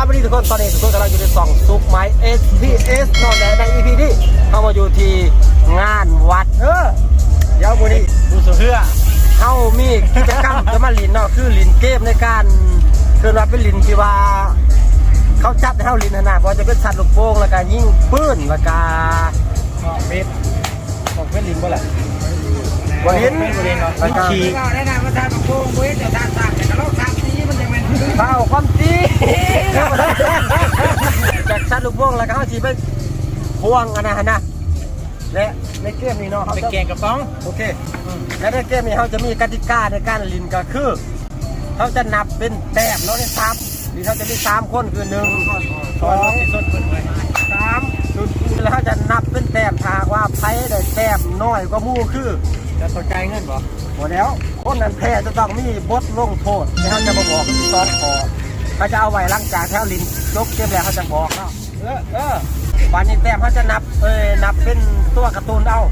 ສະບາຍດີທຸກຄົນ ຕອນນີ້ທຸກຄົນກຳລັງຢູ່ໃນຊ່ອງສຸກໄມເອັສພີເອັສເນາະ ແລະ ໃນອີພີນີ້ເຮົາມາຢູ່ທີ່ງານວັດ ເອີ ດຽວມື້ນີ້ ຜູ້ສະເຮືອ ເຮົາມີກິດຈະກຳຈະມາຫຼິ້ນເນາະ ຄືຫຼິ້ນເກມໃນການ ເອີ້ນວ່າເປັນຫຼິ້ນທີ່ວ່າ ເຂົາຈັດໃຫ້ເຮົາຫຼິ້ນຫັ້ນນະ ບໍ່ວ່າຈະເປັນຊັດລູກໂປ່ງ ແລ້ວກະຍິງປືນ ແລ້ວກະ ເບດ ອອກເປັນຫຼິ້ນບໍ່ລະ? ບໍ່ຫຼິ້ນ ບໍ່ຫຼິ້ນເນາະ ຂີ່ ເວົ້າໄດ້ນະ ວ່າຖ້າໂກງບໍ່ເຮັດ ແຕ່ຖ້າສ້າງ ແຕ່ກໍລອງສ້າງສີ ມັນຈັ່ງແມ່ນ ເວົ້າຄວາມຈິງ ຈາກຊັດລູກໂປ່ງ ແລ້ວກໍເຮົາຊິໄປຂວ້າງອັນນັ້ນຫັ້ນນະ ແລະ ໃນເກມນີ້ເນາະ ເຮົາຈະ ໄປແກງກະປ໋ອງ ໂອເຄ ແລະ ໃນເກມນີ້ເຮົາຈະມີກະຕິກາໃນການຫຼິ້ນກໍຄື ເຮົາຈະນັບເປັນແຕ້ມເນາະ ໃນສາມ ນີ້ເຮົາຈະມີສາມຄົນ ຄື ໜຶ່ງ ສອງ ສາມ ແລ້ວເຮົາຈະນັບເປັນແຕ້ມ ຖ້າຫາກວ່າໃຜໄດ້ແຕ້ມນ້ອຍກວ່າໝູ່ ຄື ຈະຕ້ອງຈ່າຍເງິນບໍ່? ບໍ່ແລ້ວ ຄົນນັ້ນແພ້ຈະຕ້ອງມີບົດລົງໂທດ ທີ່ເຮົາຈະມາບອກ ມີສອງຂໍ້ ເຮົາຈະເອົາໄວ້ຫຼັງຈາກທີ່ເຮົາຫຼິ້ນຈົບເກມແລ້ວ ເຮົາຈະບອກເນາະ. ເອີ ເອີ ບາດນີ້ແຕ້ມເຮົາຈະນັບ ເອີ ນັບເປັນຕົວກາຕູນເອົາ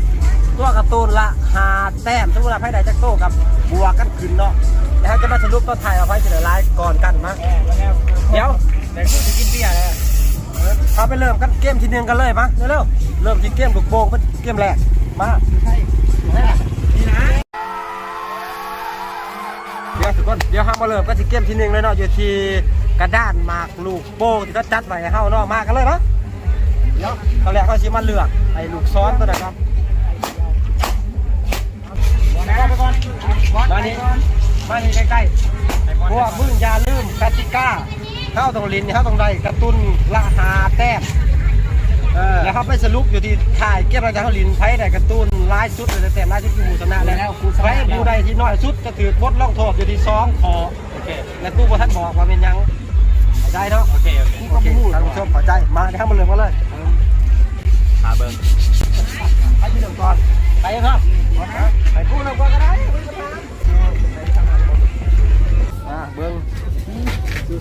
ຕົວກາຕູນລະຫ້າແຕ້ມ ສົມມຸດວ່າໃຜໄດ້ຈັກໂຕກໍບວກກັນຂຶ້ນເນາະ ແລ້ວເຮົາຈະມາສະຫຼຸບຕອນທ້າຍວ່າໃຜຊິໄດ້ຫຼາຍກ່ອນກັນ ມາ ເອີ ແລ້ວ ດຽວ ແຕ່ຄືຊິກິນເບຍແລ້ວ ເອີ ເຮົາໄປເລີ່ມກັນເກມທີໜຶ່ງກັນເລີຍ ມາ ເລັວໆ ເລີ່ມທີ່ເກມລູກໂປ່ງ ເປັນເກມແລກ ມາ ນີ້ນະ ດຽວທຸກຄົນ ດຽວເຮົາມາເລີ່ມກັນທີ່ເກມທີໜຶ່ງເລີຍເນາະ ຢູ່ທີ່ກະດານໝາກລູກໂປ່ງທີ່ເຂົາຈັດໄວ້ໃຫ້ເຮົາເນາະ ມາກັນເລີຍເນາະ ດຽວຕອນແລກເຮົາຊິມາເລືອກໄອ້ລູກສອນຕົວນັ້ນກ່ອນ ມານີ້ ມານີ້ໃກ້ໆ ພວກມຶງຢ່າລືມກະຕິກາ ເຮົາຕ້ອງຫຼິ້ນ ເຮົາຕ້ອງໄດ້ກາຕູນລະຫ້າແຕ້ມ ເອີ ແລ້ວເຮົາໄປສະຫຼຸບຢູ່ທີ່ທ້າຍເກມ ຫຼັງຈາກເຮົາຫຼິ້ນ ໃຜໄດ້ກາຕູນຫຼາຍສຸດ ໄດ້ແຕ້ມຫຼາຍສຸດຄືຜູ້ຊະນະ ແລ້ວໃຜຜູ້ໃດທີ່ນ້ອຍສຸດຈະຖືກບົດລົງໂທດຢູ່ທີ່ສອງຂໍ້ ໂອເຄ ແລ້ວກູບໍ່ທັນບອກວ່າແມ່ນຫຍັງ ເຂົ້າໃຈເນາະ ໂອເຄ ໂອເຄ ໂອເຄ ທ່ານຜູ້ຊົມເຂົ້າໃຈ ມາ ດຽວເຮົາມາເລີ່ມກັນເລີຍ ຖ້າເບິ່ງ ໃຜຊິເລີ່ມກ່ອນ ໃຜເນາະ ໃຫ້ກູເລີ່ມກ່ອນກໍໄດ້ ອ່າ ເບິ່ງ ສູ້ໆ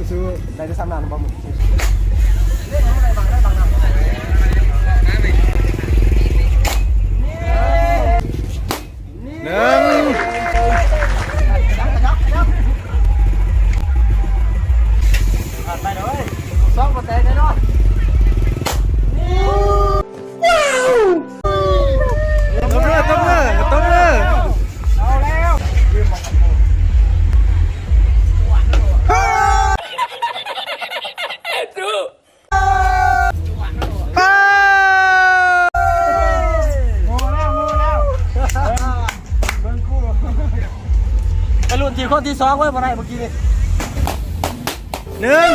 ສູ້ໆ ໄດ້ແຕ່ສ່ຳນັ້ນບໍ່ມຶງ ໜຶ່ງ ຜ່ານໄປເດີ ສອງບໍ່ແຕກແນ່ນອນ. ຕົບມື ຕົບມື ຕົບມື ເອົາແລ້ວ ເຮີ້ຍ ໂຫແລ້ວ ໂຫແລ້ວ ເບິ່ງກູ ໄປລຸ້ນທີ່ຄົນທີສອງເວີ້ຍ ບໍ່ໄດ້ເມື່ອກີ້ນີ້ ໜຶ່ງ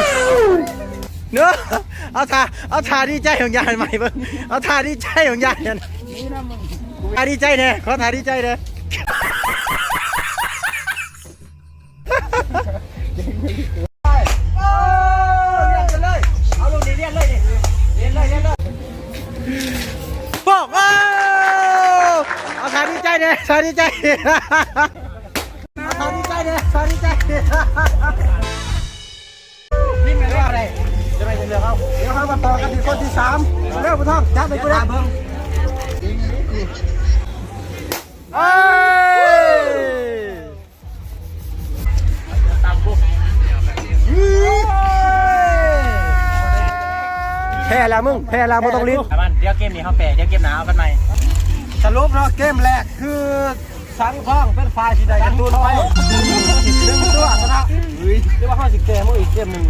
ເນາະ ເອົາທ່າ ເອົາທ່າດີໃຈຂອງຍານໃໝ່ເບິ່ງ ເອົາທ່າດີໃຈຂອງຍານ ທ່າດີໃຈແດ່ ຂໍທ່າດີໃຈແດ່ ເອີ ລຽນກັນເລີຍ ເອົາລູກນີ້ລຽນເລີຍນີ້ ລຽນເລີຍ ລຽນເລີຍ ໂປ້ງ ໂອ້ ເອົາທ່າດີໃຈແດ່ ທ່າດີໃຈ ທ່າດີໃຈແດ່ ທ່າດີໃຈ ນີ້ແມ່ນວ່າໄດ້ ຈະໄດ້ເລືອກເອົາ ດຽວເຮົາມາຕໍ່ກັນທີ່ຄົນທີສາມ ເອົາເລີຍ ບໍ່ຕ້ອງຈັບໃຫ້ກູເດ້ ເບິ່ງ ເອີຍ ແພ້ແລ້ວມຶງ ແພ້ແລ້ວ ບໍ່ຕ້ອງຫຼິ້ນ ດຽວເກມນີ້ເຮົາແພ້ ດຽວເກມໜ້າເອົາກັນໃໝ່ ສະຫຼຸບເນາະ ເກມແລກຄື ສັງທອງເປັນຝ່າຍຊິໄດ້ກາຕູນໄປ ໜຶ່ງຕົວຊະນະ ຫຼືວ່າເຮົາຊິແກ້ມືອີກເກມໜຶ່ງ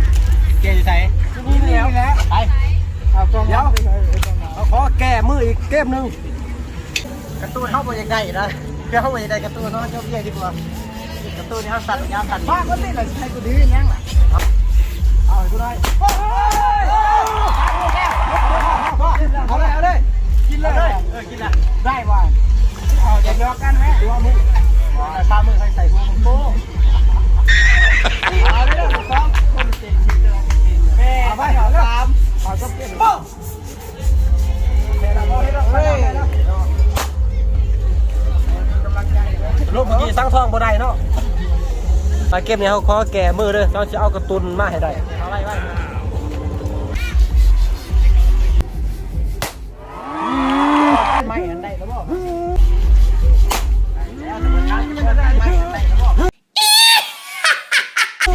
ແກ້ຢູ່ໃສ ຢູ່ນີ້ແຫຼະ ໄປ ເອົາກ່ອງ ດຽວ ເຮົາຂໍແກ້ມືອີກເກມໜຶ່ງ ກາຕູນເຮົາບໍ່ຢາກໄດ້ນະ ຄືເຮົາບໍ່ຢາກໄດ້ກາຕູນເນາະ ເຮົາເລືອກດີກວ່າ ກາຕູນນີ້ເຮົາສັ່ນຍາມສັ່ນ ພາກມັນນີ້ລະ ໃຫ້ກູດື້ຫຍັງລະ ເອົາໃຫ້ກູໜ້ອຍ ເອົາເລີຍ ເອົາເລີຍ ກິນເລີຍ ເອີ ກິນລະ ໄດ້ວ່າ ເອົາ ຢ່າຢອກກັນແມ່ ຫົວມຶງ ປາໝຶກໃຫ້ໃສ່ຫົວມຶງໂປ້ ເອົາເລີຍ ສອງຄົນເກັ່ງ ແມ່ ເອົາໄປ ເອົາເລີຍ ສາມ ເອົາ ໂປ້ ລົບເມື່ອກີ້ສັງທອງບໍ່ໄດ້ເນາະ ໄປເກມນີ້ເຮົາຂໍແກ້ມືເດີ ເຮົາຊິເອົາກາຕູນມາໃຫ້ໄດ້ ໄມ້ອັນໃດລະບໍ່? ໄດ້ແລ້ວ ໄມ້ອັນໃດລະບໍ່? ໂອ້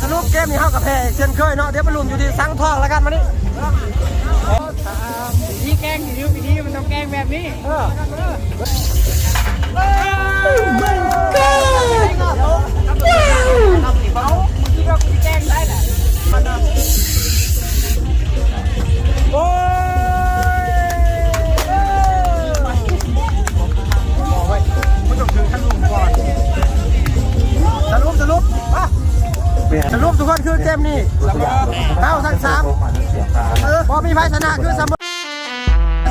ສະຫຼຸບເກມນີ້ເຮົາກໍແພ້ເຊັ່ນເຄີຍເນາະ. ດຽວໄປລຸ້ນຢູ່ທີ່ສັງທອງແລ້ວກັນ ມານີ້. ວິທີແກ້ງທີ່ຖືກວິທີ ມັນຕ້ອງແກ້ງແບບນີ້. ເອີ Oh my god! Wow! ໂອ້ຍ ມັນຕ້ອງຖືກທະລຸກ່ອນ. ສະຫຼຸບ ສະຫຼຸບ ມາ ສະຫຼຸບທຸກຄົນ ຄືເກມນີ້ ເຮົາທັງສາມ ບໍ່ມີໃຜຊະນະ ຄືສະເໝີ.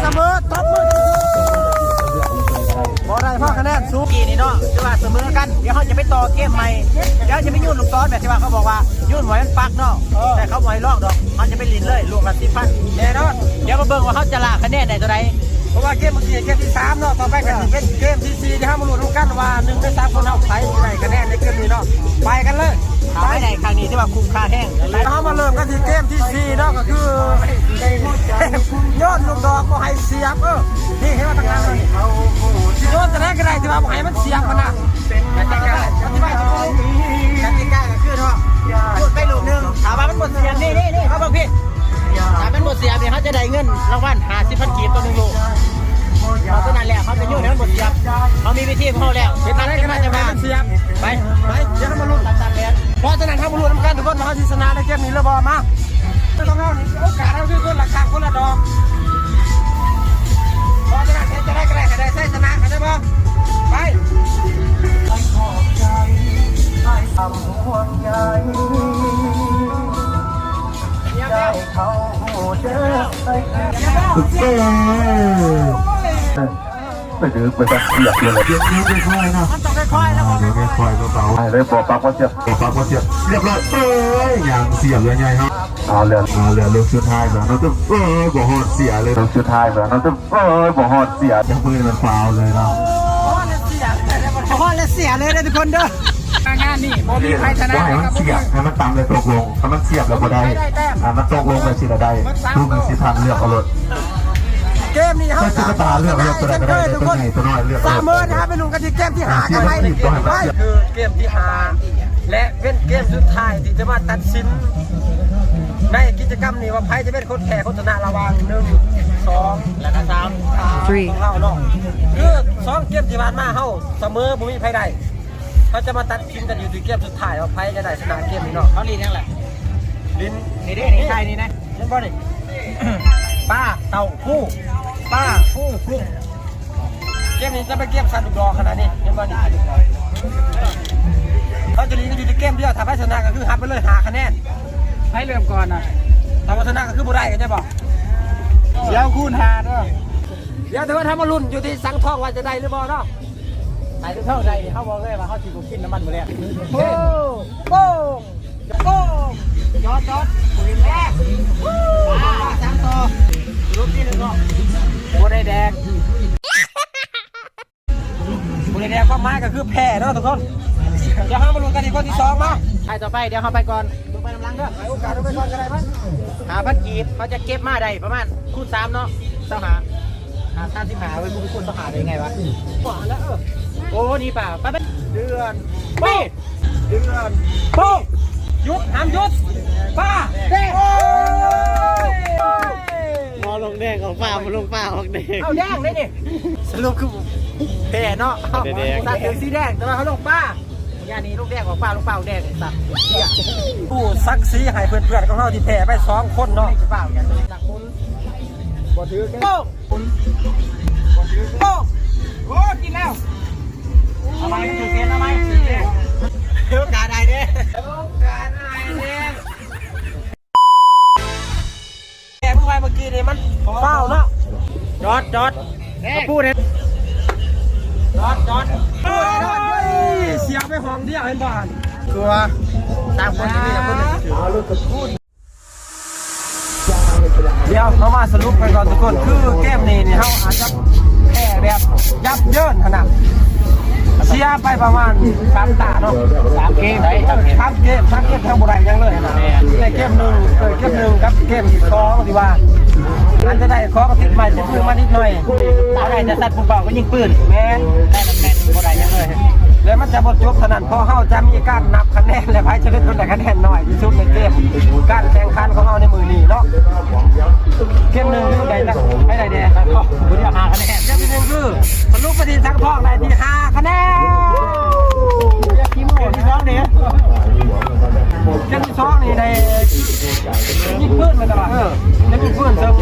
ສະເໝີ ຕົບມື. ບໍ່ໄດ້ເພາະຄະແນນສູງ ກີ້ນີ້ເນາະ ຖືວ່າສະເໝີກັນ. ດຽວເຮົາຈະໄປຕໍ່ເກມໃໝ່ ດຽວຈະໄປໂຍນລູກຕອນແບບທີ່ວ່າເຂົາບອກວ່າໂຍນບໍ່ໃຫ້ມັນປັກເນາະ. ເອີ ແຕ່ເຂົາບໍ່ໃຫ້ລອກດອກ ເຮົາຈະໄປຫຼິ້ນເລີຍ ລູກລະສິບພັນ ແນ່ນອນ. ດຽວມາເບິ່ງວ່າເຮົາຈະລ້າງຄະແນນໄດ້ເທົ່າໃດ ເພາະວ່າເກມມື້ກີ້ເກມທີສາມເນາະ. ຕໍ່ໄປກໍຊິເປັນເກມທີສີ່ ທີ່ເຮົາມາລຸ້ນນຳກັນວ່າໜຶ່ງໃນສາມຄົນເຮົາໃຜຊິໄດ້ຄະແນນໃນເກມນີ້ເນາະ. ໄປກັນເລີຍ ໄປໄດ້ຄັ້ງນີ້ຖືວ່າຄຸ້ມຄ່າແຮງ. ເຮົາມາເລີ່ມກັນທີ່ເກມທີສີ່ເນາະ ກໍຄື ໂຍນລູກດອກບໍ່ໃຫ້ສຽບ. ເອີ ນີ້ເຫັນວ່າທາງຫຼັງນີ້ ໂຍນຈັ່ງໃດກໍໄດ້ທີ່ວ່າບໍ່ໃຫ້ມັນສຽບຫັ້ນນະ. ກະຕິກາ ອະທິບາຍໃຫ້ຟັງ. ກະຕິກາກໍຄືເນາະ ໂຍນໄປລູກໜຶ່ງ ຖ້າວ່າມັນບໍ່ສຽບ ນີ້ ນີ້ ນີ້ ເອົາເບິ່ງພີ້ ຖ້າມັນບໍ່ສຽບນີ້ ເຮົາຈະໄດ້ເງິນລາງວັນຫ້າສິບພັນກີບຕໍ່ໜຶ່ງລູກ. ເພາະສະນັ້ນແລ້ວ ເຮົາຈະໂຍນໃຫ້ມັນບໍ່ສຽບ ເຮົາມີວິທີຂອງເຮົາແລ້ວ. ເຮັດຈັ່ງໃດກໍໄດ້ບໍ່ໃຫ້ມັນສຽບ. ໄປ ໄປ ດຽວເຮົາມາລຸ້ນ. ເພາະສະນັ້ນ ເຮົາມາລຸ້ນນຳກັນທຸກຄົນ ວ່າເຮົາຊິຊະນະໃນເກມນີ້ຫຼືບໍ່. ມາ ຂອງເຮົານີ້ ໂອກາດເຮົາຄືຄົນລະຂ້າງຄົນລະດອກ. ເພາະສະນັ້ນ ເຮັດຈັ່ງໃດກໍໄດ້ ໃຫ້ໄດ້ໄຊຊະນະ ເຂົ້າໃຈບໍ່? ໄປ ເອີ ໄປເດີ ໄປຕັດສຽບເລີຍ. ມັນຕ້ອງຄ່ອຍໆ ແລ້ວບໍ່ ໄປເລີຍ ບໍ່ປັກບໍ່ສຽບ ບໍ່ປັກບໍ່ສຽບ ລຽບຮ້ອຍ. ເອີຍ ຫຍັງສຽບເຫຼືອໃຫຍ່ເຮົາ. ເອົາເຫຼືອ ເອົາເຫຼືອລູກສຸດທ້າຍແລ້ວເນາະ. ເອີຍ ບໍ່ຮອດເສຍເລີຍ ລູກສຸດທ້າຍແລ້ວເນາະ. ເອີຍ ບໍ່ຮອດເສຍ ຍັງມືມັນຟາວເລີຍເນາະ. ບໍ່ຮອດແລ້ວເສຍເລີຍເດີທຸກຄົນເດີ. ງານນີ້ບໍ່ມີໃຜຊະນະ ບໍ່ໃຫ້ມັນສຽບ ໃຫ້ມັນຕຳແລ້ວຕົກລົງ. ຖ້າມັນສຽບແລ້ວບໍ່ໄດ້ ໃຜໄດ້ແຕ້ມ ອ່າ ມັນຕົກລົງແລ້ວຊິໄດ້ ລູກໜຶ່ງສິບພັນ ເລືອກເອົາໂລດ. ເກມນີ້ເຮົາ ເອົາຕຸກກະຕາເລືອກເອົາໂລດ ຕົວໃດກໍໄດ້ ຕົວໃຫຍ່ຕົວນ້ອຍເລືອກເອົາໂລດ. ສາມມື້ນີ້ເຮົາໄປລຸ້ນກັນທີ່ເກມທີຫ້າກັນໃໝ່. ຄືເກມທີຫ້າ ແລະ ເປັນເກມສຸດທ້າຍທີ່ຈະມາຕັດສິນໃນກິດຈະກຳນີ້ວ່າໃຜຈະເປັນຄົນແພ້ຄົນຊະນະ ລະຫວ່າງໜຶ່ງ ສອງ ແລະກະສາມ ຂອງເຮົາເນາະ. ຄືສອງເກມທີ່ຜ່ານມາເຮົາສະເໝີ ບໍ່ມີໃຜໄດ້. ເຮົາຈະມາຕັດສິນກັນຢູ່ທີ່ເກມສຸດທ້າຍວ່າໃຜຈະໄດ້ຊະນະເກມນີ້ເນາະ. ເຮົາຫຼິ້ນຫຍັງລະ? ຫຼິ້ນ ນີ້ເດ້ ນີ້ ນີ້ ໄທນີ້ນະ ເຫັນບໍ່ນີ້? ປາເຕົ້າຄູ ປາຄູກຸ້ງ. ເກມນີ້ຈະເປັນເກມສັດລູກດອກຂະໜາດນີ້ ເຫັນບໍ່ນີ້? ເຮົາຈະຫຼິ້ນກັນຢູ່ທີ່ເກມດຽວ ຖ້າໃຜຊະນະກໍຄືຮັບໄປເລີຍຫ້າຄະແນນ. ໃຜເລີ່ມກ່ອນນະ? ຖ້າບໍ່ຊະນະກໍຄືບໍ່ໄດ້ ເຂົ້າໃຈບໍ່? ດຽວຄູນຫ້າເດີ. ດຽວຖືວ່າເຮົາມາລຸ້ນຢູ່ທີ່ສັງທອງວ່າຈະໄດ້ຫຼືບໍ່ເນາະ. ໄດ້ຄືເທົ່າໃດ ເຮົາບອກເລີຍວ່າເຮົາຊິບໍ່ກິນນ້ຳມັນມື້ແລກ. ໂອ້ ໂປ້ງ ໂປ້ງ ຈອດ ຈອດ ບໍ່ເຫັນແລ້ວ. ສາມຕໍ່ ສະຫຼຸບທີໜຶ່ງເນາະ ບໍ່ໄດ້ແດກ ບໍ່ໄດ້ແດກ ຄວາມໝາຍກໍຄືແພ້ເນາະທຸກຄົນ. ດຽວເຮົາມາລຸ້ນກັນອີກຄົນທີສອງມາ. ໄປຕໍ່ໄປ ດຽວເຮົາໄປກ່ອນ ໄປນຳຫຼັງເດີ ໃຫ້ໂອກາດເຮົາໄປກ່ອນກໍໄດ້. ຫ້າພັນກີບ ເຮົາຈະເກັບມາໄດ້ປະມານຄູນສາມເນາະ ຊາວຫ້າ ອ່າ ສາມສິບຫ້າ ເຮົາເປັນຜູ້ຄົນຊາວຫ້າໄດ້ໄງວະ? ບໍ່ແລ້ວ ເອີ ໂອ້ ນີ້ປ່າ ໄປ ໄປ ເດືອນ ປີ ເດືອນ ໂປ້ງ ຢຸດ ຫ້າມຢຸດ ປາ ແດງ. ໂອ້ຍ ບໍ່ລົງແດງອອກປາ ບໍ່ລົງປາອອກແດງ. ເອົາແດງເດ້ນີ້ ສະຫຼຸບຄືແພ້ເນາະ. ເອົາ ແດງ ຕັດເປັນສີແດງ ແຕ່ວ່າເຮົາລົງປາ. ຢ່ານີ້ ລູກແດງອອກປາ ລູກປາແດງ ໄອ້ສັດ. ກູ້ສັກສີໃຫ້ເພື່ອນໆຂອງເຮົາທີ່ແພ້ໄປສອງຄົນເນາະ. ບໍ່ຖືກ ໂປ້ງ ໂປ້ງ ໂອ້ ກິນແລ້ວ. ເອົາໃໝ່ ຖືກເຊນ ເອົາໃໝ່ ຖືກເຊນ. ໂອກາດໄດ້ເດ້ ໂອກາດໄດ້ເດ້. ແກ້ມືໄວ້ເມື່ອກີ້ນີ້ມັນຟາວເນາະ. ຈອດ ຈອດ ກະປູເດ້ ຈອດ ຈອດ. ໂອ້ຍ ເສຍໄປຫ້ອງດຽວ ເຫັນບໍ່ຫັ້ນ? ຄືວ່າສາມຄົນນີ້ມີແຕ່ຄົນໜຶ່ງຖືກ. ດຽວເຮົາມາສະຫຼຸບກັນກ່ອນທຸກຄົນ ຄືເກມນີ້ນີ້ເຮົາອາດຈະແພ້ແບບຢັບເຢິນຫັ້ນນະ. ເສຍໄປປະມານສາມຕາເນາະ ສາມເກມ ສາມເກມ ສາມເກມ ແທບບໍ່ໄດ້ຫຍັງເລີຍຫັ້ນນະ. ແມ່ນ ໃນເກມໜຶ່ງ ເອີ ເກມໜຶ່ງກັບເກມສອງ ທີ່ວ່າອາດຈະໄດ້ຂອງຕິດໄມ້ຕິດມືມານິດໜ້ອຍ ເອົາໄດ້ແຕ່ສັດປູເປົ້າກໍຍິງປືນ. ແມ່ນ ແຕ່ມັນແມ່ນບໍ່ໄດ້ຫຍັງເລີຍ. ແລະ ມັນຈະບໍ່ຈົບເທົ່ານັ້ນ ເພາະເຮົາຈະມີການນັບຄະແນນ ແລະ ໃຜຈະເປັນຄົນໄດ້ຄະແນນໜ້ອຍທີ່ສຸດໃນເກມການແຂ່ງຂັນຂອງເຮົາໃນມື້ນີ້ເນາະ. ເກມໜຶ່ງຄືໄດ້ຈັກ ໃຜໄດ້ແດ່? ຜູ້ດຽວຫ້າຄະແນນ. ເກມທີໜຶ່ງຄື ສະຫຼຸບໄປທີ່ສັງທອງໄດ້ທີ່ຫ້າຄະແນນ. ເກມທີສອງເດ້? ເກມທີສອງນີ້ໄດ້ຍິງປືນແມ່ນບໍ່? ເອີ ໄດ້ຍິງປືນເຊິ່ງ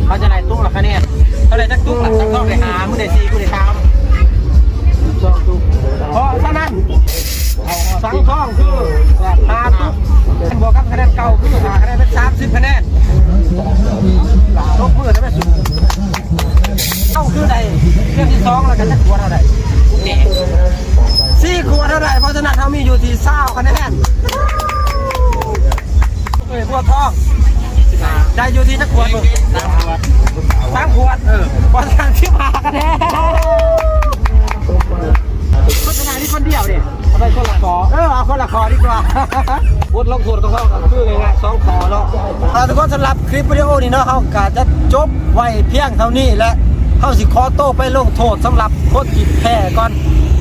ເຂົາຈະໄດ້ຕຸກລະຄະແນນ. ເຂົາໄດ້ຈັກຕຸກລະ? ສັງທອງໄດ້ຫ້າ ມຶງໄດ້ສີ່ ກູໄດ້ສາມ ສອງຕຸກ. ເພາະສະນັ້ນ ສັງທອງຄືຫ້າຕຸກ ບວກກັບຄະແນນເກົ່າຄືຫ້າຄະແນນ ເປັນສາມສິບຄະແນນ. ຕົບມືໄດ້ໄປສຸດ. ເຮົາຄືໄດ້ເກມທີສອງ ແລ້ວກໍຈັກຂວດເຮົາໄດ້? ສີ່ຂວດເຮົາໄດ້. ເພາະສະນັ້ນເຮົາມີຢູ່ທີ່ຊາວຄະແນນ. ເອີຍ ບົວທອງ ໄດ້ຢູ່ທີ່ຈັກຂວດເບິ່ງ? ສາມຂວດ ສາມຂວດ. ເອີ ເພາະສະນັ້ນສິບຫ້າຄະແນນ. ໂຄສະນານີ້ຄົນດຽວເດ້ ເອົາໄປຄົນລະຂໍ້. ເອີ ເອົາຄົນລະຂໍ້ດີກວ່າ. ບົດລົງໂທດຂອງເຮົາກໍຄືງ່າຍໆ ສອງຂໍ້ເນາະ. ເອົາ ທຸກຄົນ ສຳລັບຄລິບວິດີໂອນີ້ເນາະ ເຮົາກໍຈະຈົບໄວ້ພຽງເທົ່ານີ້ ແລະ ເຮົາຊິຂໍໂຕໄປລົງໂທດສຳລັບຄົນທີ່ແພ້ກ່ອນ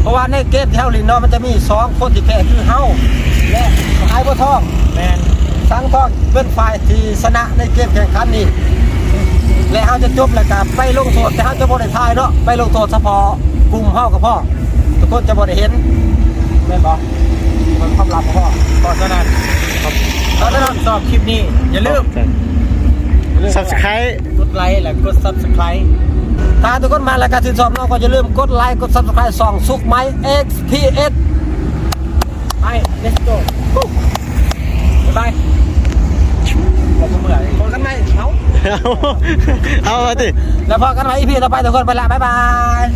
ເພາະວ່າໃນເກມທີ່ເຮົາຫຼິ້ນເນາະ ມັນຈະມີສອງຄົນທີ່ແພ້ ຄືເຮົາ ແລະ ອ້າຍບົວທອງ. ແມ່ນ. ສັງທອງເປັນຝ່າຍທີ່ຊະນະໃນເກມແຂ່ງຂັນນີ້ ແລະ ເຮົາຈະຈົບແລ້ວກໍໄປລົງໂທດ ແຕ່ເຮົາຈະບໍ່ໄດ້ຖ່າຍເນາະ ໄປລົງໂທດສະເພາະກຸ່ມເຮົາກໍພໍ. ທຸກຄົນຈະບໍ່ໄດ້ເຫັນ ແມ່ນບໍ່? ເປັນຄວາມລັບຂອງເຮົາ. ເພາະສະນັ້ນ ເພາະສະນັ້ນ ຊອບຄລິບນີ້ ຢ່າລືມ Subscribe ກົດໄລ ແລະ ກົດ Subscribe. ຖ້າທຸກຄົນມັກ ແລະ ກໍຊື່ນຊອບເນາະ ກໍຢ່າລືມກົດໄລ ກົດ Subscribe ຊ່ອງສຸກໄມ ເອັກພີເອັສ. ໄປ let's go ບາຍບາຍ. ພໍກັນໃໝ່ ເອົາ ເອົາ ເອົາຕິ ແລ້ວພໍກັນໃໝ່ ອີພີ ຕໍ່ໄປ ທຸກຄົນ ໄປລະ ບາຍບາຍ.